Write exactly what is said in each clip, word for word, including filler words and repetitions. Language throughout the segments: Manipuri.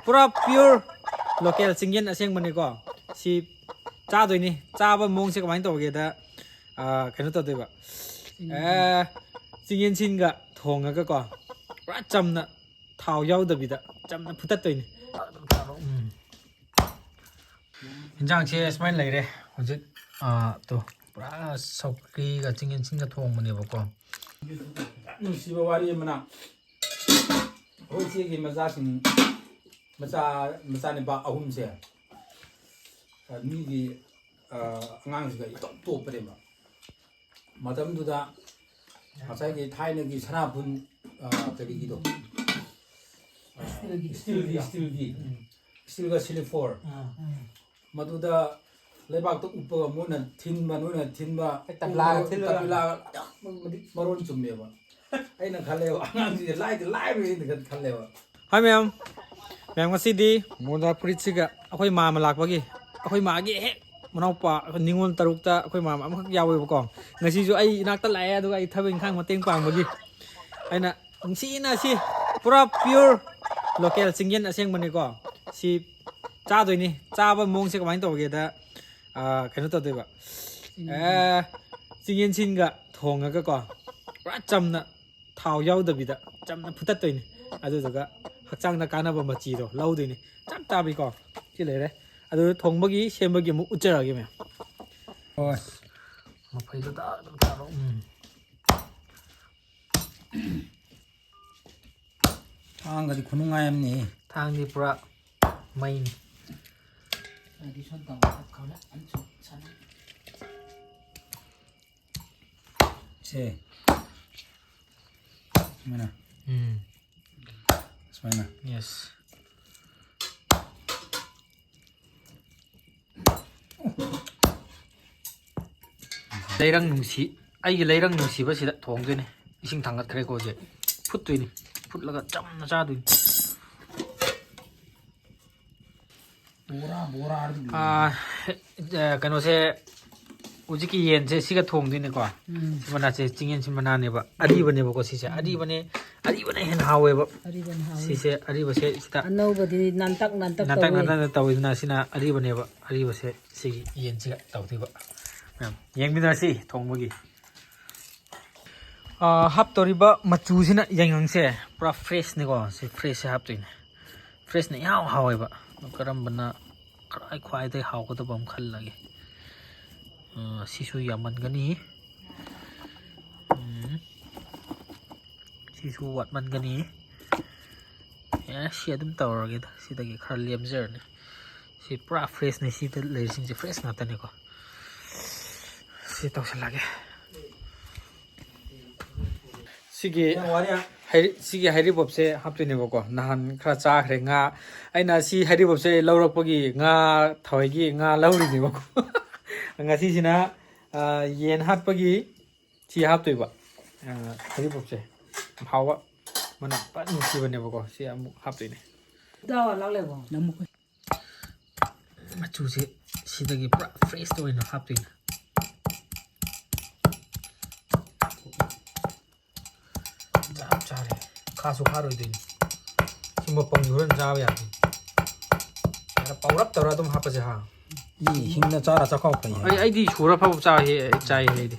ꯄꯨꯔꯥ pure local ꯆꯤꯡꯌꯦꯟ ꯑꯁꯦꯡꯕꯅꯤꯀꯣ꯫ ꯁꯤ ꯆꯥꯗꯣꯏꯅꯤ꯫ ꯆꯥꯕ ꯃꯑꯣꯡꯁꯦ ꯀꯃꯥꯏꯅ ꯇꯧꯒꯦꯗ, ꯑꯥ, ꯀꯩꯅꯣ ꯇꯧꯗꯣꯏꯕ꯫ ꯑꯥ, ꯆꯤꯡꯌꯦꯟꯁꯤꯟꯒ ꯊꯣꯡꯉꯒꯀꯣ, ꯄꯨꯔꯥ ꯆꯝꯅ, ꯊꯥꯎ ꯌꯥꯎꯗꯕꯤꯗ ꯆꯝꯅ ꯐꯨꯠꯇꯠꯇꯣꯏꯅꯤ꯫ ꯎꯝ꯫ ꯏꯟꯖꯥꯡꯁꯦ ꯁꯨꯃꯥꯏꯅ ꯂꯩꯔꯦ ꯍꯧꯖꯤꯛ꯫ ꯑꯥ, ꯇꯣ, ꯄꯨꯔꯥ ꯁꯧꯒ꯭ꯔꯤꯒ ꯆꯤꯡꯌꯦꯟꯁꯤꯟꯒ ꯊꯣꯡꯕꯅꯦꯕꯀꯣ꯫ ꯅꯨꯡꯁꯤꯕ ꯋꯥꯔꯤ ꯑꯃꯅ, ꯑꯩꯈꯣꯏ ꯏꯆꯦꯒꯤ ꯃꯆꯥꯁꯤꯡ, ꯃꯆꯥ, ꯃꯆꯥꯅꯤꯄꯥ ꯑꯍꯨꯝꯁꯦ, ꯑ, ꯃꯤꯒꯤ, ꯑ, ꯑꯉꯥꯡꯁꯤꯒ ꯏꯇꯣꯞ ꯇꯣꯞꯄꯅꯦꯕ꯫ ꯃꯇꯝꯗꯨꯗ ꯉꯁꯥꯏꯒꯤ ꯊꯥꯏꯅꯒꯤ ꯁꯅꯥꯕꯨꯟ, ꯑ, ꯀꯔꯤꯒꯤꯗꯣ? ꯑ, ꯁ꯭ꯇꯤꯜꯒꯤ, ꯁ꯭ꯇꯤꯜꯒꯤ, ꯁ꯭ꯇꯤꯜꯒꯤ꯫ ꯎꯝ꯫ ꯁ꯭ꯇꯤꯜꯒ ꯁꯤꯂꯤꯐꯣꯔ꯫ ꯑꯥ꯫ ꯃꯗꯨꯗ ꯂꯩꯕꯥꯛꯇ ꯎꯞꯄꯒ ꯃꯣꯏꯅ ꯊꯤꯟꯕ, ꯅꯣꯏꯅ ꯊꯤꯟꯕ꯫ ꯇꯕ꯭ꯂꯥꯒ ꯊꯤꯜꯂꯒ꯫ ꯇꯕ꯭ꯂꯥꯒ ꯌꯥꯝ ꯃꯇꯤꯛ ꯃꯔꯣꯟ ꯆꯨꯝꯃꯦꯕ꯫ ꯑꯩꯅ ꯈꯜꯂꯦꯕ, ꯑꯉꯥꯡꯁꯤꯡꯁꯦ ꯂꯥꯏꯗꯤ ꯂꯥꯏꯔꯣꯏꯅ ꯈꯜꯂꯦꯕ꯫ ꯍꯥꯏ ꯃꯌꯥꯝ, ꯃꯌꯥꯝ ꯉꯁꯤꯗꯤ ꯃꯣꯖꯥ ꯐꯨꯔꯤꯠꯁꯤꯒ ꯑꯩꯈꯣꯏ ꯃꯥꯃ ꯂꯥꯛꯄꯒꯤ, ꯑꯩꯈꯣꯏ ꯃꯥꯒꯤ ꯍꯦꯛ ꯃꯅꯥꯎꯄꯥ, ꯑꯩꯈꯣꯏ ꯅꯤꯉꯣꯜ ꯇꯔꯨꯛꯇ ꯑꯩꯈꯣꯏ ꯃꯥꯃ ꯑꯃꯈꯛ ꯌꯥꯎꯋꯦꯕꯀꯣ꯫ ꯉꯁꯤꯁꯨ ꯑꯩ ꯏꯅꯥꯛꯇ ꯂꯥꯛꯑꯦ, ꯑꯗꯨꯒ ꯑꯩ ꯊꯕꯛ ꯏꯪꯈꯥꯡ ꯃꯇꯦꯡ ꯄꯥꯡꯕꯒꯤ꯫ ꯑꯩꯅ ꯅꯨꯡꯁꯤꯅ ꯁꯤ ꯄꯨꯔꯥ pure local ꯆꯤꯡꯌꯦꯟ ꯑꯁꯦꯡꯕꯅꯤꯀꯣ꯫ ꯁꯤ ꯆꯥꯗꯣꯏꯅꯤ꯫ ꯆꯥꯕ ꯃꯑꯣꯡꯁꯦ ꯀꯃꯥꯏꯅ ꯇꯧꯒꯦꯗ, ꯑꯥ, ꯀꯩꯅꯣ ꯇꯧꯗꯣꯏꯕ꯫ ꯑꯥ, ꯆꯤꯡꯌꯦꯟꯁꯤꯟꯒ ꯊꯣꯡꯉꯒꯀꯣ, ꯄꯨꯔꯥ ꯆꯝꯅ, ꯊꯥꯎ ꯌꯥꯎꯗꯕꯤꯗ ꯆꯝꯅ ꯐꯨꯠꯇꯠꯇꯣꯏꯅꯤ꯫ ꯑꯗꯨꯗꯨꯒ ꯍꯛꯆꯥꯡꯗ ꯀꯥꯟꯅꯕ ꯃꯆꯤꯗꯣ ꯂꯧꯗꯣꯏꯅꯤ꯫ ꯆꯞ ꯆꯥꯕꯤꯀꯣ꯫ ꯁꯤ ꯂꯩꯔꯦ꯫ ꯑꯗꯨ ꯊꯣꯡꯕꯒꯤ, ꯁꯦꯝꯕꯒꯤ ꯑꯃꯨꯛ ꯎꯠꯆꯔꯛꯑꯒꯦ ꯃꯌꯥꯝ꯫ ꯍꯣꯏ꯫ ꯃꯐꯩꯗꯣ ꯇꯥ-, ꯇꯥꯔꯣ꯫ ꯎꯝ꯫ ꯊꯥꯡꯒꯗꯤ ꯈꯨꯅꯨꯡꯉꯥꯏ ꯑꯃꯅꯤ꯫ ꯊꯥꯡꯗꯤ ꯄꯨꯔꯥ ꯃꯩꯅꯤ꯫ ꯁꯦ꯫ ꯁꯨꯃꯥꯏꯅ꯫ ꯎꯝ꯫ ꯁꯨꯃꯥꯏꯅ꯫ Yes꯫ ꯂꯩꯔꯪ ꯅꯨꯡꯁꯤ-, ꯑꯩꯒꯤ ꯂꯩꯔꯪ ꯅꯨꯡꯁꯤꯕꯁꯤꯗ ꯊꯣꯡꯗꯣꯏꯅꯦ꯫ ꯏꯁꯤꯡ ꯊꯥꯡꯒꯠꯈ꯭ꯔꯦꯀꯣ ꯍꯧꯖꯤꯛ꯫ ꯐꯨꯠꯇꯣꯏꯅꯤ꯫ ꯐꯨꯠꯂꯒ ꯆꯝꯅ ꯆꯥꯗꯣꯏꯅꯤ꯫ ꯕꯣꯔꯥ, ꯕꯣꯔꯥ ꯑꯗꯨꯝ ꯑꯥ, ꯑꯦ, ꯀꯩꯅꯣꯁꯦ, ꯍꯧꯖꯤꯛꯀꯤ ꯌꯦꯟꯁꯦ ꯁꯤꯒ ꯊꯣꯡꯗꯣꯏꯅꯦꯀꯣ꯫ ꯎꯝ꯫ ꯁꯤ ꯃꯅꯥꯁꯦ ꯆꯤꯡꯌꯦꯟ ꯁꯤ ꯃꯅꯥꯅꯦꯕ, ꯑꯔꯤꯕꯅꯦꯕ꯫ ꯁꯤꯁꯦ ꯑꯔꯤꯕꯅꯦ, ꯑꯔꯤꯕꯅ ꯍꯦꯟꯅ ꯍꯥꯎꯋꯦꯕ꯫ ꯑꯔꯤꯕꯅ ꯍꯥꯎꯋꯦ꯫ ꯁꯤꯁꯦ ꯑꯔꯤꯕꯁꯦ ꯁꯤꯗ ꯑꯅꯧꯕꯗꯤ ꯅꯥꯟꯇꯛ ꯅꯥꯟꯇꯛ ꯅꯥꯟꯇꯛ ꯇꯧꯋꯦ꯫ ꯅꯥꯟꯇꯛ ꯇꯧꯋꯤꯗꯅ, ꯁꯤꯅ ꯑꯔꯤꯕꯅꯦꯕ꯫ ꯑꯔꯤꯕꯁꯦ ꯁꯤꯒꯤ ꯌꯦꯟꯁꯤꯒ ꯇꯧꯗꯣꯏꯕ꯫ ꯃꯌꯥꯝ ꯌꯦꯡꯃꯤꯟꯅꯔꯁꯤ ꯊꯣꯡꯕꯒꯤ꯫ ꯑꯥ, ꯍꯥꯞꯇꯧꯔꯤꯕ ꯃꯆꯨꯁꯤꯅ ꯌꯥꯏꯉꯪꯁꯦ ꯄꯨꯔꯥ freshꯅꯤꯀꯣ꯫ ꯁꯤ freshꯁꯦ ꯍꯥꯞꯇꯣꯏꯅꯦ꯫ Freshꯅ ꯏꯍꯥꯎ ꯍꯥꯎꯋꯦꯕ꯫ ꯑꯗꯣ ꯀꯔꯝꯕꯅ ꯀꯔꯥꯏ ꯈ꯭ꯋꯥꯏꯗꯒꯤ ꯍꯥꯎꯒꯗꯕ ꯑꯃ ꯈꯜꯂꯒꯦ꯫ ꯑꯥ, ꯁꯤꯁꯨ ꯌꯥꯝꯃꯟꯒꯅꯤ꯫ ꯎꯝ꯫ ꯁꯤꯁꯨ ꯋꯥꯠꯃꯟꯒꯅꯤ꯫ ꯑꯦ, ꯁꯤ ꯑꯗꯨꯝ ꯇꯧꯔꯒꯦꯗ꯫ ꯁꯤꯗꯒꯤ ꯈꯔ ꯂꯦꯝꯖꯔꯅꯤ꯫ ꯁꯤ ꯄꯨꯔꯥ freshꯅꯤ꯫ ꯁꯤꯗ ꯂꯩꯔꯤꯁꯤꯡꯁꯦ fresh ꯉꯥꯛꯇꯅꯤꯀꯣ꯫ ꯁꯤ ꯇꯧꯁꯜꯂꯒꯦ꯫ ꯁꯤꯒꯤ ꯍꯩ-, ꯁꯤꯒꯤ ꯍꯩꯔꯤꯕꯣꯞꯁꯦ ꯍꯥꯞꯇꯣꯏꯅꯦꯕꯀꯣ꯫ ꯅꯍꯥꯟ ꯈꯔ ꯆꯥꯈ꯭ꯔꯦ ꯉꯥ꯫ ꯑꯩꯅ ꯁꯤ ꯍꯩꯔꯤꯕꯣꯞꯁꯦ ꯂꯧꯔꯛꯄꯒꯤ ꯉꯥ, ꯊꯋꯥꯏꯒꯤ ꯉꯥ ꯂꯧꯔꯤꯅꯦꯕꯀꯣ꯫ ꯉꯁꯤꯁꯤꯅ, ꯑ, ꯌꯦꯟ ꯍꯥꯠꯄꯒꯤ ꯁꯤ ꯍꯥꯞꯇꯣꯏꯕ꯫ ꯑ, ꯍꯩꯔꯤꯕꯣꯞꯁꯦ ꯌꯥꯝ ꯍꯥꯎꯕ, ꯃꯅꯝ ꯐꯖꯅ ꯅꯨꯡꯁꯤꯕꯅꯦꯕꯀꯣ꯫ ꯁꯤ ꯑꯃꯨꯛ ꯍꯥꯞꯇꯣꯏꯅꯦ꯫ ꯗꯥꯋꯥ ꯂꯥꯛꯂꯦꯕꯣ? ꯃꯆꯨꯁꯦ ꯁꯤꯗꯒꯤ ꯄꯨꯔꯥ freshꯇ ꯑꯣꯏꯅ ꯍꯥꯞꯇꯣꯏꯅꯦ꯫ ꯆꯞ ꯆꯥꯔꯦ꯫ ꯈꯥꯁꯨ ꯈꯥꯔꯣꯏꯗꯣꯏꯅꯤ꯫ ꯁꯤ ꯃꯄꯪꯁꯤ ꯍꯣꯔꯦꯟ ꯆꯥꯕ ꯌꯥꯗꯣꯏꯅꯤ꯫ ꯈꯔ ꯄꯧꯔꯞ ꯇꯧꯔ ꯑꯗꯨꯝ ꯍꯥꯞꯄꯁꯦ ꯍꯥ꯫ ꯃꯤ ꯍꯤꯡꯅ ꯆꯥꯔ ꯆꯥꯛꯈꯥꯎ ꯐꯩ ꯍꯥꯏ꯫ ꯑꯩ, ꯑꯩꯗꯤ ꯁꯨꯔ ꯐꯥꯎ ꯆꯥꯏꯍꯦ, ꯑꯩ ꯆꯥꯏꯍꯦ ꯑꯩꯗꯤ꯫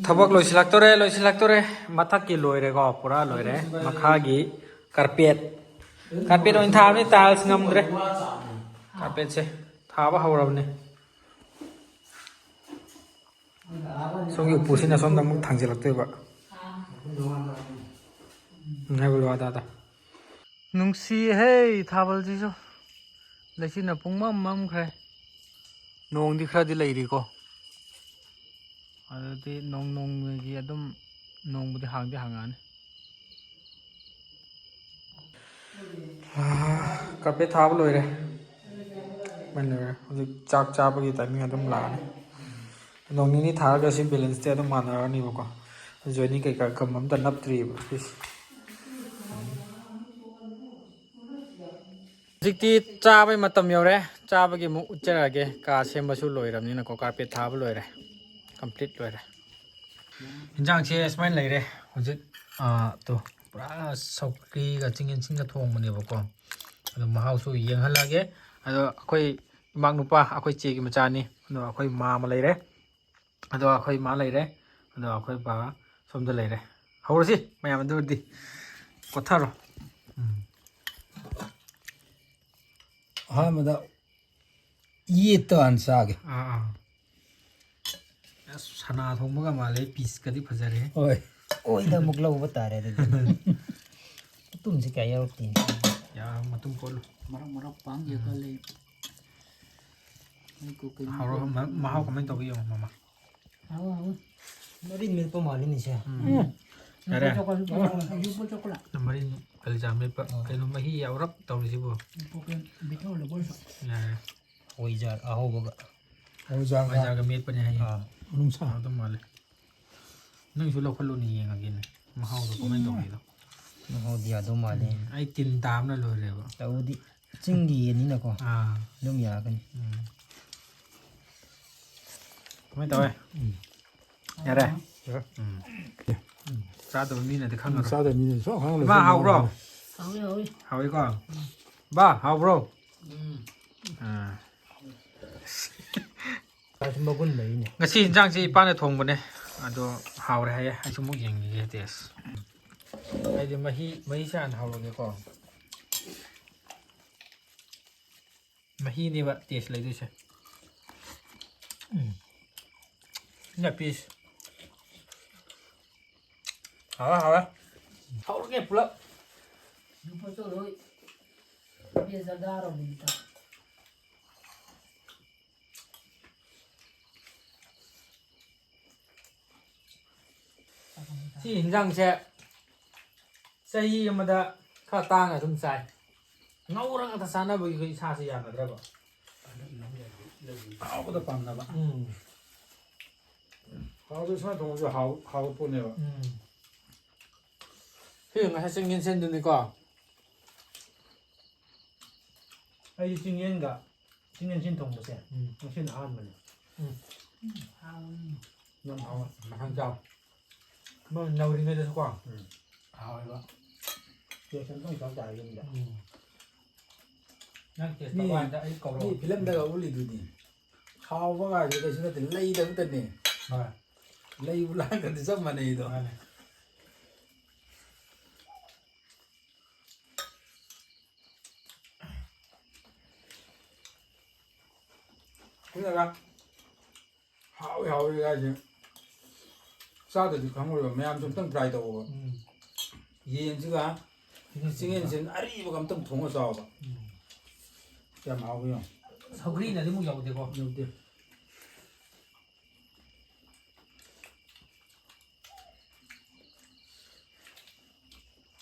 ꯊꯕꯛ ꯂꯣꯏꯁꯤꯜꯂꯛꯇꯣꯔꯦ, ꯂꯣꯏꯁꯤꯜꯂꯛꯇꯣꯔꯦ꯫ ꯃꯊꯛꯀꯤ ꯂꯣꯏꯔꯦꯀꯣ, ꯄꯨꯔꯥ ꯂꯣꯏꯔꯦ꯫ ꯃꯈꯥꯒꯤ carpet, carpet ꯑꯣꯏꯅ ꯊꯥꯕꯅꯤ, tiles ꯉꯝꯗ꯭ꯔꯦ꯫ Carpetꯁꯦ ꯊꯥꯕ ꯍꯧꯔꯕꯅꯦ꯫ ꯁꯣꯝꯒꯤ ꯎꯄꯨꯁꯤꯅ ꯁꯣꯝꯗ ꯑꯃꯨꯛ ꯊꯥꯡꯖꯤꯜꯂꯛꯇꯣꯏꯕ꯫ ꯎꯝ, ꯍꯥꯏꯕ ꯋꯥꯗ ꯑꯗ꯫ ꯅꯨꯡꯁꯤꯍꯦ ꯊꯥꯕꯜꯁꯤꯁꯨ꯫ ꯂꯩꯆꯤꯟꯅ ꯄꯨꯡꯃꯝ ꯃꯝꯈ꯭ꯔꯦ꯫ ꯅꯣꯡꯗꯤ ꯈꯔꯗꯤ ꯂꯩꯔꯤꯀꯣ꯫ ꯑꯗꯨꯗꯤ ꯅꯣꯡ ꯅꯣꯡꯃꯒꯤ ꯑꯗꯨꯝ ꯅꯣꯡꯕꯨꯗꯤ ꯍꯥꯡꯗꯤ ꯍꯥꯡꯉꯛꯑꯅꯤ꯫ ꯑꯥ, carpet ꯊꯥꯕ ꯂꯣꯏꯔꯦ꯫ ꯃꯩ ꯂꯣꯏꯔꯦ꯫ ꯍꯧꯖꯤꯛ ꯆꯥꯛ ꯆꯥꯕꯒꯤ timing ꯑꯗꯨꯝ ꯂꯥꯛꯑꯅꯤ꯫ ꯅꯣꯡ ꯅꯤꯅꯤ ꯊꯥꯔꯒ ꯁꯤ balanceꯇꯤ ꯑꯗꯨꯝ ꯃꯥꯟꯅꯔꯅꯤꯕꯀꯣ꯫ Joining ꯀꯩꯀꯥ ꯒꯝ ꯑꯝꯇ ꯅꯞꯇ꯭ꯔꯤꯕ ꯁꯤꯁꯦ꯫ ꯍꯧꯖꯤꯛꯇꯤ ꯆꯥꯕꯩ ꯃꯇꯝ ꯌꯧꯔꯦ꯫ ꯆꯥꯕꯒꯤ ꯑꯃꯨꯛ ꯎꯠꯆꯔꯛꯑꯒꯦ꯫ ꯀꯥ ꯁꯦꯝꯕꯁꯨ ꯂꯣꯏꯔꯕꯅꯤꯅꯀꯣ, ꯀꯥꯔꯄꯦꯠ ꯊꯥꯕ ꯂꯣꯏꯔꯦ, ꯀꯝꯄ꯭ꯂꯤꯠ ꯂꯣꯏꯔꯦ꯫ ꯏꯟꯖꯥꯡꯁꯦ ꯁꯨꯃꯥꯏꯅ ꯂꯩꯔꯦ ꯍꯧꯖꯤꯛ꯫ ꯑꯥ, ꯇꯣ, ꯄꯨꯔꯥ ꯁꯧꯒ꯭ꯔꯤꯒ ꯆꯤꯡ ꯌꯦꯟꯁꯤꯟꯒ ꯊꯣꯡꯕꯅꯦꯕꯀꯣ꯫ ꯑꯗꯣ ꯃꯍꯥꯎꯁꯨ ꯌꯦꯡꯍꯜꯂꯛꯑꯒꯦ꯫ ꯑꯗꯣ ꯑꯩꯈꯣꯏ ꯏꯃꯥꯛ ꯅꯨꯄꯥ, ꯑꯩꯈꯣꯏ ꯆꯦꯒꯤ ꯃꯆꯥꯅꯤ꯫ ꯑꯗꯣ ꯑꯩꯈꯣꯏ ꯃꯥ ꯑꯃ ꯂꯩꯔꯦ꯫ ꯑꯗꯣ ꯑꯩꯈꯣꯏ ꯃꯥ ꯂꯩꯔꯦ꯫ ꯑꯗꯣ ꯑꯩꯈꯣꯏ ꯕꯥ ꯁꯣꯝꯗ ꯂꯩꯔꯦ꯫ ꯍꯧꯔꯁꯤ ꯃꯌꯥꯝ, ꯑꯗꯨ ꯑꯣꯏꯔꯗꯤ ꯀꯣꯊꯔꯣ꯫ ꯎꯝ꯫ ꯑꯍꯥꯟꯕꯗ ꯌꯦꯠꯇ ꯍꯥꯟꯅ ꯆꯥꯒꯦ꯫ ꯑꯥ, ꯑꯥ꯫ ꯑꯁ, ꯁꯅꯥ ꯊꯣꯡꯕꯒ ꯃꯥꯜꯂꯦ, ꯄꯤꯁꯀꯗꯤ ꯐꯖꯔꯦ꯫ ꯍꯣꯏ꯫ ꯑꯣꯏꯗ ꯑꯃꯨꯛ ꯂꯧꯕ ꯇꯥꯔꯦ ꯑꯗꯨꯗꯤ꯫ ꯃꯇꯨꯝꯁꯦ ꯀꯌꯥ ꯌꯥꯎꯔꯛꯇꯦꯅꯦ꯫ ꯌꯥ, ꯃꯇꯨꯝ ꯀꯣꯠꯂꯨ꯫ ꯃꯔꯛ ꯃꯔꯛ ꯄꯥꯡ ꯌꯦꯛꯀ ꯂꯩ꯫ ꯑꯩ ꯀꯣ- ꯀꯩꯅꯣ ꯍꯥꯎꯔꯣ, ꯃ- ꯃꯍꯥꯎ ꯀꯃꯥꯏꯅ ꯇꯧꯒꯦ ꯌꯦꯡꯉꯣ, ꯃꯃꯥ꯫ ꯍꯥꯎ ꯍꯥꯎ꯫ ꯃꯔꯤꯟ ꯃꯦꯠꯄ ꯃꯥꯜꯂꯤꯅꯦ ꯁꯦ꯫ ꯎꯝ꯫ ꯌꯥꯔꯦ꯫ ꯌꯨꯝꯕ ꯆꯣꯀꯣꯂꯥ꯫ ꯃꯔꯤꯟ ꯀꯂꯤꯖꯥ ꯃꯦꯠꯄ, ꯀꯩꯅꯣ ꯃꯍꯤ ꯌꯥꯎꯔꯞ ꯇꯧꯔꯤꯁꯤꯕꯣ꯫ ꯕꯤꯊꯣꯜ ꯂꯕꯣꯏꯁꯨ꯫ ꯌꯥꯔꯦ꯫ ꯍꯋꯥꯏꯖꯥꯔ ꯑꯍꯧꯕꯒ꯫ ꯍꯋꯥꯏꯖꯥꯔꯒ ꯍꯋꯥꯏꯖꯥꯔꯒ ꯃꯦꯠꯄꯅꯦ ꯍꯥꯏꯌꯦ꯫ ꯑꯥ, ꯃꯅꯨꯡꯁꯥ꯫ ꯍꯥꯎꯗꯧ ꯃꯥꯜꯂꯦ꯫ ꯅꯪꯁꯨ ꯂꯧꯈꯠꯂꯨꯅꯦ, ꯌꯦꯡꯉꯒꯦꯅꯦ ꯃꯍꯥꯎꯗꯣ ꯀꯃꯥꯏꯅ ꯇꯧꯒꯦꯗꯣ꯫ ꯃꯍꯥꯎꯗꯤ ꯌꯥꯗꯧ ꯃꯥꯜꯂꯦ꯫ ꯎꯝ, ꯑꯩ ꯇꯤꯟ ꯇꯥꯕꯅ ꯂꯣꯏꯔꯦꯕ꯫ ꯇꯧꯕꯗꯤ ꯆꯤꯡꯒꯤ ꯌꯦꯟꯅꯤꯅꯀꯣ ꯑꯥ꯫ ꯑꯗꯨꯝ ꯌꯥꯒꯅꯤ꯫ ꯎꯝ꯫ ꯀꯃꯥꯏꯅ ꯇꯧꯋꯦ? ꯌꯥꯔꯦ? ꯎꯝ꯫ ꯎꯝ꯫ ꯆꯥꯗꯕ ꯃꯤꯅꯗꯤ ꯈꯪꯉꯔꯣꯏ꯫ ꯆꯥꯗꯕ ꯃꯤꯅ ꯁꯨꯡꯈꯪ ꯈꯪꯉꯔꯣꯏ꯫ ꯏꯃꯥ, ꯍꯥꯎꯕ꯭ꯔꯣ? ꯍꯥꯎꯋꯤ ꯍꯥꯎꯋꯤ꯫ ꯍꯥꯎꯋꯤꯀꯣ? ꯕꯥ, ꯍꯥꯎꯕ꯭ꯔꯣ? ꯎꯝ꯫ ꯑꯥ꯫ ꯃꯥꯁꯨ ꯃꯒꯨꯟ ꯂꯩꯅꯦ꯫ ꯉꯁꯤ ꯏꯟꯁꯥꯡꯁꯤ ꯏꯄꯥꯅ ꯊꯣꯡꯕꯅꯦ, ꯑꯗꯣ ꯍꯥꯎꯔꯦ ꯍꯥꯏꯌꯦ꯫ ꯑꯩꯁꯨ ꯑꯃꯨꯛ ꯌꯦꯡꯈꯤꯒꯦ ꯇꯦꯁ꯫ ꯑꯩꯗꯤ ꯃꯍꯤ, ꯃꯍꯤꯁꯦ ꯍꯥꯟꯅ ꯍꯧꯔꯒꯦꯀꯣ꯫ ꯃꯍꯤꯅꯦꯕ ꯇꯦꯁ ꯂꯩꯗꯣꯏꯁꯦ꯫ ꯎꯝ꯫ ꯁꯤꯅ ꯄꯤꯁ꯫ ꯍꯥꯎꯔꯦ, ꯍꯥꯎꯔꯦ꯫ ꯍꯧꯔꯒꯦ ꯄꯨꯂꯞ꯫ ꯂꯨꯄꯥ ꯆꯣꯂꯣꯏ꯫ ꯕꯦꯖ ꯗꯥꯔꯣ ꯃꯤꯅꯤꯇ꯫ ꯁꯤ ꯏꯟꯖꯥꯡꯁꯦ ꯆꯍꯤ ꯑꯃꯗ ꯈꯔ ꯇꯥꯡꯅ ꯑꯗꯨꯝ ꯆꯥꯏ꯫ ꯉꯧꯔ ꯉꯥꯛꯇ ꯆꯥꯅꯕꯒꯤ ꯑꯩꯈꯣꯏ ꯏꯁꯥꯁꯦ ꯌꯥꯅꯗ꯭ꯔꯕ꯫ ꯑꯍꯥꯎꯕꯗ ꯄꯥꯝꯅꯕ꯫ ꯎꯝ꯫ ꯍꯥꯎꯕꯗ ꯁꯨꯃꯥꯏꯅ ꯊꯣꯡꯕꯁꯨ ꯍꯥꯎ-, ꯍꯥꯎꯕ ꯄꯣꯠꯅꯦꯕ꯫ ꯎꯝ꯫ ꯁꯤ ꯉꯁꯥꯏ ꯆꯤꯡꯌꯦꯟ ꯁꯦꯟꯗꯨꯅꯤꯀꯣ꯫ ꯑꯩꯗꯤ ꯆꯤꯡꯌꯦꯟꯒ ꯆꯤꯡ ꯌꯦꯟꯁꯤꯟ ꯊꯣꯡꯕꯁꯦ ꯎꯝ꯫ ꯉꯁꯤꯅ ꯑꯍꯥꯟꯕꯅꯦ꯫ ꯎꯝ꯫ ꯍꯥꯎꯋꯤ꯫ ꯌꯥꯝ ꯍꯥꯎꯋꯦ꯫ ꯃꯊꯪ ꯆꯥꯎ꯫ ꯃꯣꯏ ꯅꯧꯔꯤꯉꯩꯗꯁꯨꯀꯣ꯫ ꯎꯝ꯫ ꯍꯥꯎꯋꯦꯕ꯫ ꯇꯦꯁ ꯑꯝꯇꯪ ꯇꯧ ꯇꯥꯔꯦ ꯌꯨꯝꯗ꯫ ꯎꯝ꯫ ꯅꯪ ꯇꯦꯁ ꯃꯤ, ꯇꯧꯕ ꯀꯥꯟꯗ ꯑꯩ ꯀꯧꯔꯛꯑꯣ꯫ ꯃꯤ ꯐꯤꯂꯝꯗꯒ ꯎꯠꯂꯤꯗꯨꯗꯤ꯫ ꯍꯥꯎꯕꯒꯥꯏꯁꯦ ꯀꯩꯁꯨ ꯅꯠꯇꯦ, ꯂꯩꯗ ꯈꯛꯇꯅꯦ꯫ ꯍꯣꯏ꯫ ꯂꯩꯕꯨ ꯂꯥꯡꯒꯗꯤ ꯆꯞ ꯃꯥꯟꯅꯩꯗꯣ꯫ ꯃꯥꯅꯦ꯫ ꯑꯗꯨꯅ ꯍꯥꯎꯋꯤ ꯍꯥꯎꯋꯤ ꯍꯥꯏꯁꯦ ꯆꯥꯗ꯭ꯔꯗꯤ ꯈꯪꯉꯣꯏꯕ, ꯃꯌꯥꯝꯁꯨ ꯑꯝꯇꯪ try ꯇꯧꯑꯣꯕ꯫ ꯎꯝ꯫ ꯌꯦꯟꯁꯤꯒ ꯆꯤꯡꯌꯦꯟꯁꯤꯒ ꯑꯔꯤꯕꯒ ꯑꯝꯇꯪ ꯊꯣꯡꯉ ꯆꯥꯎꯕ꯫ ꯎꯝ꯫ ꯀꯌꯥꯝ ꯍꯥꯎꯒꯦ ꯌꯦꯡꯉꯣ꯫ ꯁꯧꯒ꯭ꯔꯤꯅꯗꯤ ꯑꯃꯨꯛ ꯌꯧꯗꯦꯀꯣ꯫ ꯌꯧꯗꯦ꯫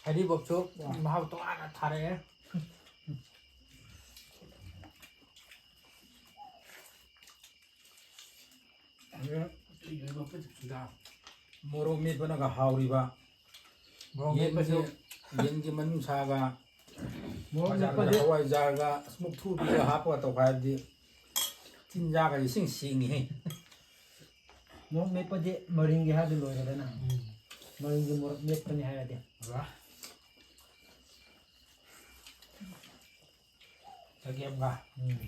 ꯍꯔꯤꯕꯣꯞꯁꯨ ꯃꯍꯥꯎ ꯇꯣꯉꯥꯟꯅ ꯊꯥꯔꯛꯑꯦ꯫ ꯃꯣꯔꯣꯛ ꯃꯦꯠꯄꯅꯒ ꯍꯥꯎꯔꯤꯕ꯫ ꯃꯣꯔꯣꯛ ꯌꯦꯟꯒꯤ, ꯃꯦꯠꯄꯁꯨ꯫ ꯌꯦꯟꯒꯤ ꯃꯅꯨꯡꯁꯥꯒ, ꯃꯣꯔꯣꯛ ꯃꯦꯠꯄꯗꯤ꯫ ꯍꯋꯥꯏꯖꯥꯔꯒ, ꯑꯁ, ꯃꯨꯛꯊ꯭ꯔꯨꯕꯤꯒ ꯍꯥꯞꯄꯒ ꯇꯧꯈꯥꯏꯕꯗꯤ ꯆꯤꯟꯖꯥꯛꯀ ꯏꯁꯤꯡ ꯁꯦꯡꯉꯤꯍꯦ꯫ ꯃꯣꯔꯣꯛ ꯃꯦꯠꯄꯗꯤ ꯃꯔꯤꯡꯒꯤ ꯍꯥꯏꯔꯗꯤ ꯂꯣꯏꯔꯦꯗꯅ꯫ ꯎꯝ꯫ ꯃꯔꯤꯡꯒꯤ ꯃꯣꯔꯣꯛ ꯃꯦꯠꯄꯅꯤ ꯍꯥꯏꯔꯗꯤ꯫ ꯆꯒꯦꯝꯒ꯫ ꯎꯝ꯫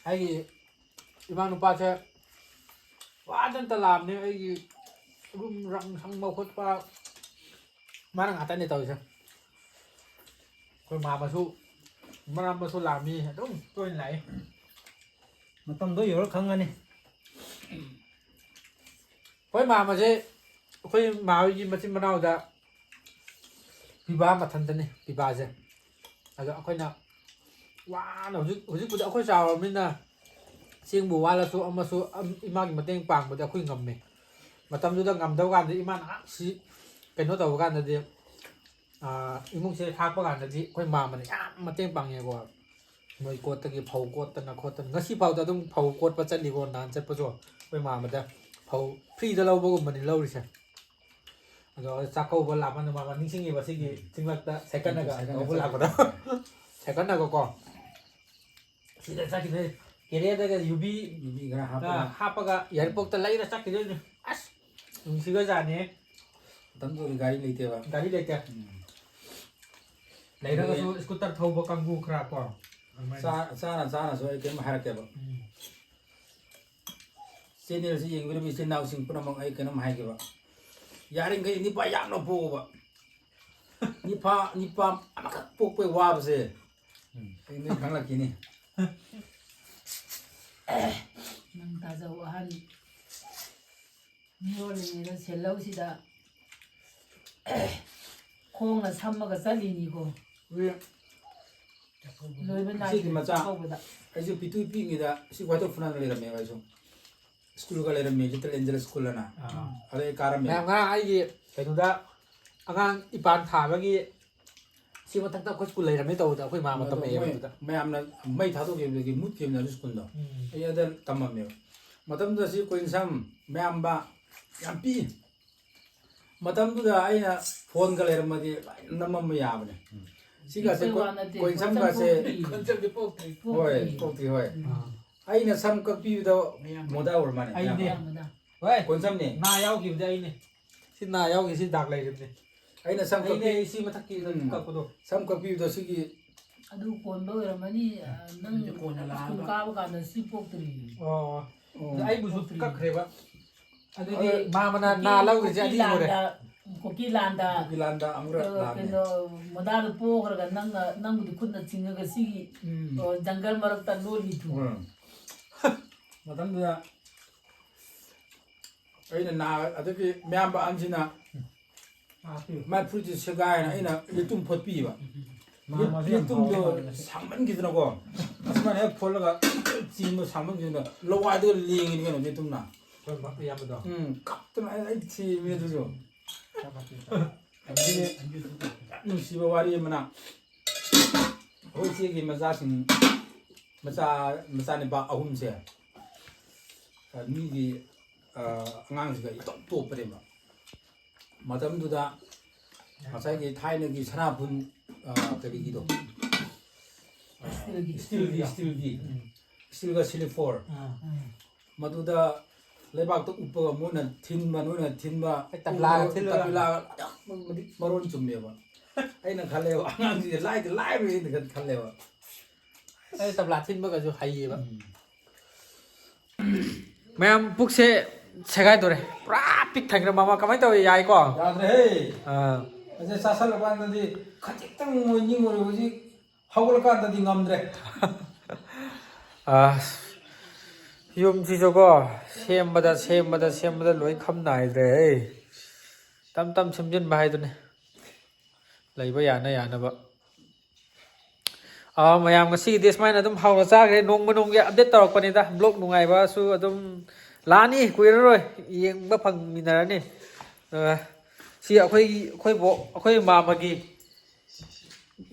ꯑꯩꯒꯤ ꯏꯃꯥ ꯅꯨꯄꯥꯁꯦ ꯋꯥꯗꯅꯇ ꯂꯥꯛꯑꯕꯅꯦ꯫ ꯑꯩꯒꯤ ꯔꯨꯝ ꯔꯪ ꯁꯪꯕ ꯈꯣꯠꯄ ꯃꯥꯅ ꯉꯥꯛꯇꯅꯦ ꯇꯧꯔꯤꯁꯦ꯫ ꯑꯩꯈꯣꯏ ꯃꯥꯃꯁꯨ, ꯃꯔꯥꯃꯁꯨ ꯂꯥꯛꯑꯝꯃꯤ, ꯑꯗꯨꯝ ꯇꯣꯏꯅ ꯂꯥꯛꯏ꯫ ꯃꯇꯝꯗꯣ ꯌꯧꯔ ꯈꯪꯉꯅꯤ꯫ ꯑꯩꯈꯣꯏ ꯃꯥꯃꯁꯦ, ꯑꯩꯈꯣꯏ ꯃꯥ ꯍꯣꯏꯒꯤ ꯃꯆꯤꯟ ꯃꯅꯥꯎꯗ ꯄꯤꯕꯥ ꯃꯊꯟꯇꯅꯤ, ꯄꯤꯕꯥꯁꯦ꯫ ꯑꯗꯣ ꯑꯩꯈꯣꯏꯅ ꯋꯥꯅ ꯍꯧꯖꯤꯛ, ꯍꯧꯖꯤꯛꯄꯨꯗꯤ ꯑꯩꯈꯣꯏ ꯆꯥꯎꯔꯕꯅꯤꯅ ꯆꯦꯡꯕꯨ ꯋꯥꯠꯂꯁꯨ ꯑꯃꯁꯨ ꯑꯝ-, ꯏꯃꯥꯒꯤ ꯃꯇꯦꯡ ꯄꯥꯡꯕꯗꯤ ꯑꯩꯈꯣꯏ ꯉꯝꯃꯦ꯫ ꯃꯇꯝꯗꯨꯗ ꯉꯝꯗꯕ ꯀꯥꯟꯗ ꯏꯃꯥꯅ ꯉꯥꯏꯍꯥꯛ ꯁꯤ ꯀꯩꯅꯣ ꯇꯧꯕ ꯀꯥꯟꯗꯗꯤ, ꯑꯥ, ꯏꯃꯨꯡꯁꯦ ꯊꯥꯛꯄ ꯀꯥꯟꯗꯗꯤ ꯑꯩꯈꯣꯏ ꯃꯥꯃꯅ ꯌꯥꯝ ꯃꯇꯦꯡ ꯄꯥꯡꯉꯦꯀꯣ꯫ ꯃꯣꯏ ꯀꯣꯠꯇꯒꯤ ꯐꯧ ꯀꯣꯠꯇꯅ ꯈꯣꯠꯇꯅ, ꯉꯁꯤ ꯐꯥꯎꯗ ꯑꯗꯨꯝ ꯐꯧ ꯀꯣꯠꯄ ꯆꯠꯂꯤꯀꯣ, ꯅꯍꯥꯟ ꯆꯠꯄꯁꯨ ꯑꯩꯈꯣꯏ ꯃꯥꯃꯗ꯫ ꯐꯧ ꯐ꯭ꯔꯤꯗ ꯂꯧꯕꯒꯨꯝꯕꯅꯤ ꯂꯧꯔꯤꯁꯦ꯫ ꯑꯗꯣ ꯆꯥꯛꯀꯧꯕ ꯂꯥꯛꯄꯗ ꯃꯥ ꯅꯤꯡꯁꯤꯡꯉꯤꯕ ꯁꯤꯒꯤ ꯎꯝ꯫ ꯆꯤꯡꯂꯛꯇ ꯁꯥꯏꯀꯜꯅꯒ ꯁꯥꯏꯀꯜꯅ ꯇꯧꯕ ꯆꯠꯄ꯫ ꯂꯥꯛꯄꯗꯣ꯫ ꯁꯥꯏꯀꯜꯅꯒꯀꯣ꯫ ꯁꯤꯗ ꯆꯠꯈꯤꯗꯣꯏꯅꯦ꯫ ꯀꯦꯔꯤꯌꯔꯗꯒ ꯌꯨꯕꯤ, ꯌꯨꯕꯤ ꯈꯔ ꯍꯥꯞꯄꯒ꯫ ꯍꯥꯞꯄꯒ ꯌꯥꯏꯔꯤꯄꯣꯛꯇ ꯂꯩꯔ ꯆꯠꯈꯤꯗꯣꯏꯅꯦ꯫ ꯑꯁ! ꯅꯨꯡꯁꯤꯈ꯭ꯔꯖꯥꯠꯅꯤ꯫ ꯃꯇꯝꯗꯨꯗꯗꯤ ꯒꯥꯔꯤ ꯂꯩꯇꯦꯕ꯫ ꯒꯥꯔꯤ ꯂꯩꯇꯦ꯫ ꯎꯝ꯫ ꯂꯩꯔꯒꯁꯨ ꯑꯗꯨꯗꯤ scooter ꯊꯧꯕ ꯀꯥꯡꯕꯨ ꯈꯔ ꯀꯣ꯫ ꯑꯗꯨꯃꯥꯏꯅ꯫ ꯆꯥ-, ꯆꯥꯅ ꯆꯥꯅꯁꯨ ꯑꯩ ꯀꯩꯅꯣꯝ ꯍꯥꯏꯔꯛꯀꯦꯕ꯫ ꯎꯝ꯫ Channelꯁꯤ ꯌꯦꯡꯕꯤꯔꯤꯕ ꯏꯆꯤꯟ ꯏꯅꯥꯎꯁꯤꯡ ꯄꯨꯝꯅꯃꯛ ꯑꯩ ꯀꯩꯅꯣꯝ ꯍꯥꯏꯒꯦꯕ꯫ ꯌꯥꯔꯤꯈꯩ ꯅꯤꯄꯥ ꯌꯥꯝꯅ ꯄꯣꯛꯑꯣꯕ꯫ ꯅꯤꯄꯥ, ꯅꯤꯄꯥ ꯑꯃꯈꯛ ꯄꯣꯛꯄꯩ ꯋꯥꯕꯁꯦ ꯎꯝ꯫ ꯑꯩ ꯅꯣꯏ ꯈꯪꯂꯛꯈꯤꯅꯤ꯫ ꯅꯪ ꯇꯥꯖꯧ ꯑꯍꯟ꯫ ꯃꯤꯔꯣꯜꯂꯤꯉꯩꯗ ꯁꯦꯜꯍꯧꯁꯤꯗ ꯈꯣꯡꯅ ꯁꯝꯃꯒ ꯆꯠꯂꯤꯅꯤꯀꯣ꯫ ꯂꯣꯏꯕ ꯏꯆꯦꯒꯤ ꯅꯥꯏꯗꯦ ꯃꯆꯥ꯫ ꯆꯥꯛꯀꯧꯕꯗ꯫ ꯑꯩꯁꯨ ꯄꯤꯇꯨ ꯄꯤꯛꯏꯉꯩꯗ ꯁꯤ ꯋꯥꯏꯊꯧ ꯐꯨꯅꯥꯟꯗ ꯂꯩꯔꯝꯃꯦꯕ ꯑꯩꯁꯨ꯫ Schoolꯒ ꯂꯩꯔꯝꯃꯦ, Little Angel School ꯑꯅ꯫ ꯑꯥ꯫ ꯑꯗꯩ ꯀꯥꯔꯝꯃꯦ꯫ ꯃꯌꯥꯝ ꯉꯔꯥꯡ ꯑꯩꯒꯤ ꯀꯩꯅꯣꯗ ꯑꯉꯥꯡ ꯏꯄꯥꯟ ꯊꯥꯕꯒꯤ ꯁꯤ ꯃꯊꯛꯇ ꯑꯩꯈꯣꯏ school ꯂꯩꯔꯝꯃꯦ ꯇꯧꯕꯗ ꯑꯩꯈꯣꯏ ꯃꯥ ꯑꯗꯣ ꯃꯇꯝ ꯃꯣꯏ ꯑꯗꯨꯗ꯫ ꯃꯌꯥꯝꯅ ꯃꯩ ꯊꯥꯗꯣꯛꯈꯤꯕꯗꯒꯤ ꯃꯨꯠꯈꯤꯕꯅꯦ ꯑꯗꯨ schoolꯗꯣ꯫ ꯎꯝ꯫ ꯑꯩ ꯑꯗ ꯇꯝꯃꯝꯃꯦꯕ꯫ ꯃꯇꯝꯗꯨꯗ ꯁꯤ ꯀꯣꯏꯟꯁꯝ, ꯃꯌꯥꯝꯕ ꯌꯥꯝ ꯄꯤꯛꯏ꯫ ꯃꯇꯝꯗꯨꯗ ꯑꯩꯅ phoneꯒ ꯂꯩꯔꯝꯃꯗꯤ ꯂꯣꯏꯅ ꯅꯝꯃꯝꯕ ꯌꯥꯕꯅꯦ꯫ ꯎꯝ꯫ ꯁꯤꯒꯁꯦ ꯑꯩꯈꯣꯏ ꯀꯣꯏ-, ꯋꯥ ꯅꯠꯇꯦ꯫ ꯀꯣꯏꯟꯁꯝꯒꯁꯦ ꯀꯣꯏꯟꯁꯝ ꯄꯣꯛꯇ꯭ꯔꯤ꯫ ꯍꯣꯏ, ꯄꯣꯛꯇ꯭ꯔꯤ꯫ ꯄꯣꯛꯇ꯭ꯔꯤ, ꯍꯣꯏ꯫ ꯎꯝ꯫ ꯑꯩꯅ ꯁꯝ ꯀꯛꯄꯤꯕꯗꯣ ꯃꯌꯥꯝ꯫ ꯃꯣꯗꯥ ꯑꯣꯏꯔ ꯃꯥꯜꯂꯦ, ꯑꯩꯅꯦ꯫ ꯃꯌꯥꯝ꯫ ꯃꯌꯥꯝ꯫ ꯍꯣꯏ꯫ ꯀꯣꯟꯁꯝꯅꯦ꯫ ꯅꯥ ꯌꯥꯎꯈꯤꯕꯗꯤ ꯑꯩꯅꯦ꯫ ꯁꯤ ꯅꯥ ꯌꯥꯎꯈꯤ, ꯁꯤ ꯗꯥꯛ ꯂꯩꯔꯤꯕꯅꯦ꯫ ꯑꯩꯅ ꯁꯝ ꯑꯩꯅꯦ ꯀꯛꯄꯤ-, ꯁꯤ ꯃꯊꯛꯀꯤ ꯎꯝ꯫ ꯀꯛꯄꯗꯣ꯫ ꯁꯝ ꯀꯛꯄꯤꯕꯗꯣ ꯁꯤꯒꯤ꯫ ꯑꯗꯨ ꯀꯣꯟꯕ ꯑꯣꯏꯔꯝꯃꯅꯤ, ꯑ, ꯅꯪ ꯁꯤꯁꯦ ꯀꯣꯟꯅ ꯁ꯭ꯀꯨꯜ ꯂꯥꯛꯑꯒ꯫ ꯀꯥꯕ ꯀꯥꯟꯗ ꯁꯤ ꯄꯣꯛꯇ꯭ꯔꯤ꯫ ꯑꯣ꯫ ꯑꯣ꯫ ꯑꯗ ꯑꯩꯕꯨꯁꯨ ꯄꯣꯛꯇ꯭ꯔꯤ꯫ ꯀꯛꯈ꯭ꯔꯦꯕ꯫ ꯑꯗꯨꯗꯤ ꯑꯗ ꯃꯥ ꯃꯅꯥ ꯀꯨꯀꯤ-, ꯅꯥ ꯂꯧꯈ꯭ꯔꯤꯁꯦ ꯀꯨꯀꯤ ꯑꯅꯤ ꯁꯨꯔꯦ꯫ ꯂꯥꯟꯗ, ꯀꯨꯀꯤ ꯂꯥꯟꯗ, ꯀꯨꯀꯤ ꯂꯥꯟꯗ ꯑꯃꯨꯔꯛ ꯑ, ꯂꯥꯛꯑꯝꯃꯦ꯫ ꯀꯩꯅꯣ, ꯃꯣꯗꯥꯗ ꯄꯣꯈ꯭ꯔꯒ ꯅꯪꯅ, ꯅꯪꯕꯨꯗꯤ ꯈꯨꯠꯅ ꯆꯤꯡꯉꯒ ꯁꯤꯒꯤ, ꯎꯝ꯫ ꯑ, ꯖꯪꯒꯜ ꯃꯔꯛꯇ ꯂꯣꯜꯂꯤꯗꯨ꯫ ꯎꯝ꯫ ꯃꯇꯝꯗꯨꯗ ꯑꯩꯅ ꯅꯥ-, ꯑꯗꯨꯒꯤ ꯃꯌꯥꯝꯕ ꯑꯍꯟꯁꯤꯅ ꯃꯥꯏ ꯐꯨꯔꯤꯠꯁꯦ ꯁꯦꯒꯥꯏꯅ ꯑꯩꯅ ꯌꯦꯇꯨꯝ ꯐꯣꯠꯄꯤꯕ꯫ ꯃꯥ ꯌꯦ-, ꯃꯥꯁꯦ ꯌꯥꯝ ꯌꯦꯇꯨꯝꯗꯣ ꯐꯥꯎꯕ ꯃꯥꯜꯂꯦ꯫ ꯁꯥꯡꯃꯟꯈꯤꯗꯅꯀꯣ꯫ ꯑꯁꯨꯃꯥꯏꯅ ꯍꯦꯛ ꯐꯣꯠꯂꯒ ꯆꯤꯡꯕ ꯁꯥꯡꯃꯟꯈꯤꯗꯅ ꯂꯋꯥꯏꯗꯒ ꯂꯦꯡꯉꯤꯅꯤ ꯀꯩꯅꯣ ꯌꯦꯇꯨꯝꯅ꯫ ꯑꯩꯈꯣꯏ ꯃ-, ꯏꯌꯥꯝꯕꯗꯣ꯫ ꯎꯝ, ꯀꯞꯇꯅ ꯑꯩ, ꯑꯩ ꯊꯤꯕꯅꯦ ꯑꯗꯨꯁꯨ꯫ ꯑꯗꯒꯤ ꯌꯥꯝ ꯅꯨꯡꯁꯤꯕ ꯋꯥꯔꯤ ꯑꯃꯅ, ꯑꯩꯈꯣꯏ ꯏꯆꯦꯒꯤ ꯃꯆꯥꯁꯤꯡ, ꯃꯆꯥ, ꯃꯆꯥꯅꯤꯄꯥ ꯑꯍꯨꯝꯁꯦ, ꯑ, ꯃꯤꯒꯤ, ꯑ, ꯑꯉꯥꯡꯁꯤꯒ ꯏꯇꯣꯞ ꯇꯣꯞꯄꯅꯦꯕ꯫ ꯃꯇꯝꯗꯨꯗ ꯉꯁꯥꯏꯒꯤ ꯊꯥꯏꯅꯒꯤ ꯁꯅꯥꯕꯨꯟ, ꯑ, ꯀꯔꯤꯒꯤꯗꯣ? ꯑ, ꯏꯁꯇꯤꯜꯒꯤ, ꯏꯁꯇꯤꯜꯒꯤ, ꯎꯝ꯫ ꯏꯁꯇꯤꯜꯒ ꯁꯤꯂꯤꯐꯣꯔ꯫ ꯑꯥ꯫ ꯃꯗꯨꯗ ꯂꯩꯕꯥꯛꯇ ꯎꯞꯄꯒ ꯃꯣꯏꯅ ꯊꯤꯟꯕ, ꯅꯣꯏꯅ ꯊꯤꯟꯕ, ꯑꯩ ꯇꯕ꯭ꯂꯥꯒ ꯊꯤꯜꯂꯒ꯫ ꯇꯕ꯭ꯂꯥꯒ ꯌꯥꯝ ꯃꯇꯤꯛ ꯃꯔꯣꯟ ꯆꯨꯝꯃꯦꯕ꯫ ꯑꯩꯅ ꯈꯜꯂꯦꯕ, ꯑꯉꯥꯡꯁꯤꯡꯁꯦ ꯂꯥꯏꯗ ꯂꯥꯏꯔꯣꯏꯅ ꯈꯜꯂꯦꯕ꯫ ꯑꯩ ꯇꯕ꯭ꯂꯥ ꯊꯤꯟꯕꯒꯁꯨ ꯍꯩꯌꯦꯕ꯫ ꯎꯝ꯫ ꯃꯌꯥꯝ ꯄꯨꯛꯁꯦ ꯁꯦꯒꯥꯏꯗꯣꯔꯦ꯫ ꯄꯨꯔꯥ ꯄꯤꯛ ꯊꯟꯈ꯭ꯔꯦ ꯃꯃꯥ꯫ ꯀꯃꯥꯏꯅ ꯇꯧꯋꯤ, ꯌꯥꯏꯀꯣ? ꯌꯥꯗ꯭ꯔꯦꯍꯦ꯫ ꯑꯥ꯫ ꯑꯁꯤ ꯆꯥꯁꯜꯂꯀꯥꯟꯗꯗꯤ ꯈꯖꯤꯛꯇꯪ ꯃꯣꯏ ꯅꯤꯡꯉꯨꯔꯦ, ꯍꯧꯖꯤꯛ ꯍꯧꯒꯠꯂꯀꯥꯟꯗꯗꯤ ꯉꯝꯗ꯭ꯔꯦ꯫ ꯑꯥ, ꯌꯨꯝꯁꯤꯁꯨꯀꯣ, ꯁꯦꯝꯕꯗ, ꯁꯦꯝꯕꯗ, ꯁꯦꯝꯕꯗ ꯂꯣꯏ ꯈꯝ ꯅꯥꯏꯗ꯭ꯔꯦ꯫ ꯇꯝ ꯇꯝ ꯁꯦꯝꯖꯤꯟꯕ ꯍꯥꯏꯗꯨꯅꯤ꯫ ꯂꯩꯕ ꯌꯥꯅ ꯌꯥꯅꯕ꯫ ꯑꯥ, ꯃꯌꯥꯝ ꯉꯁꯤꯒꯤꯗꯤ ꯁꯨꯃꯥꯏꯅ ꯑꯗꯨꯝ ꯍꯥꯎꯅ ꯆꯥꯈ꯭ꯔꯦ꯫ ꯅꯣꯡꯃ ꯅꯣꯡꯃꯒꯤ update ꯇꯧꯔꯛꯄꯅꯤꯗ꯫ Vlog ꯅꯨꯡꯉꯥꯏꯕꯁꯨ ꯑꯗꯨꯝ ꯂꯥꯛꯑꯅꯤ, ꯀꯨꯏꯔꯔꯣꯏ꯫ ꯌꯦꯡꯕ ꯐꯪꯃꯤꯟꯅꯔꯅꯤ꯫ ꯑꯥ, ꯁꯤ ꯑꯩꯈꯣꯏꯒꯤ, ꯑꯩꯈꯣꯏ ꯕꯣꯛ, ꯑꯩꯈꯣꯏ ꯃꯥꯃꯒꯤ,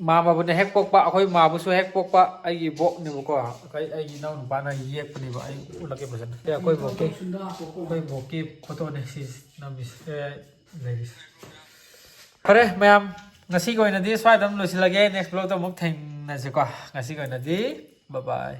ꯃꯥꯃꯕꯨꯅ ꯍꯦꯛ ꯄꯣꯛꯄ, ꯑꯩꯈꯣꯏ ꯃꯥꯕꯨꯁꯨ ꯍꯦꯛ ꯄꯣꯛꯄ ꯑꯩꯒꯤ ꯕꯣꯛꯅꯦꯕꯀꯣ꯫ ꯑꯩꯈꯣꯏ, ꯑꯩꯒꯤ ꯏꯅꯥꯎ ꯅꯨꯄꯥꯅ ꯌꯦꯛꯄꯅꯦꯕ꯫ ꯑꯩ ꯎꯠꯂꯛꯀꯦ ꯐꯖꯅ꯫ ꯁꯤ ꯑꯩꯈꯣꯏ ꯕꯣꯛꯀꯤ, ꯑꯩꯈꯣꯏ ꯕꯣꯛꯀꯤ photoꯅꯦ ꯁꯤ ꯅꯝꯃꯤꯁꯦ꯫ ꯂꯩꯔꯤꯁꯦ꯫ ꯐꯔꯦ ꯃꯌꯥꯝ, ꯉꯁꯤꯒꯤ ꯑꯣꯏꯅꯗꯤ ꯁ꯭ꯋꯥꯏꯗ ꯑꯗꯨꯝ ꯂꯣꯏꯁꯤꯜꯂꯒꯦ꯫ Next vlogꯇ ꯑꯃꯨꯛ ꯊꯦꯡꯅꯁꯤꯀꯣ꯫ ꯉꯁꯤꯒꯤ ꯑꯣꯏꯅꯗꯤ bye bye꯫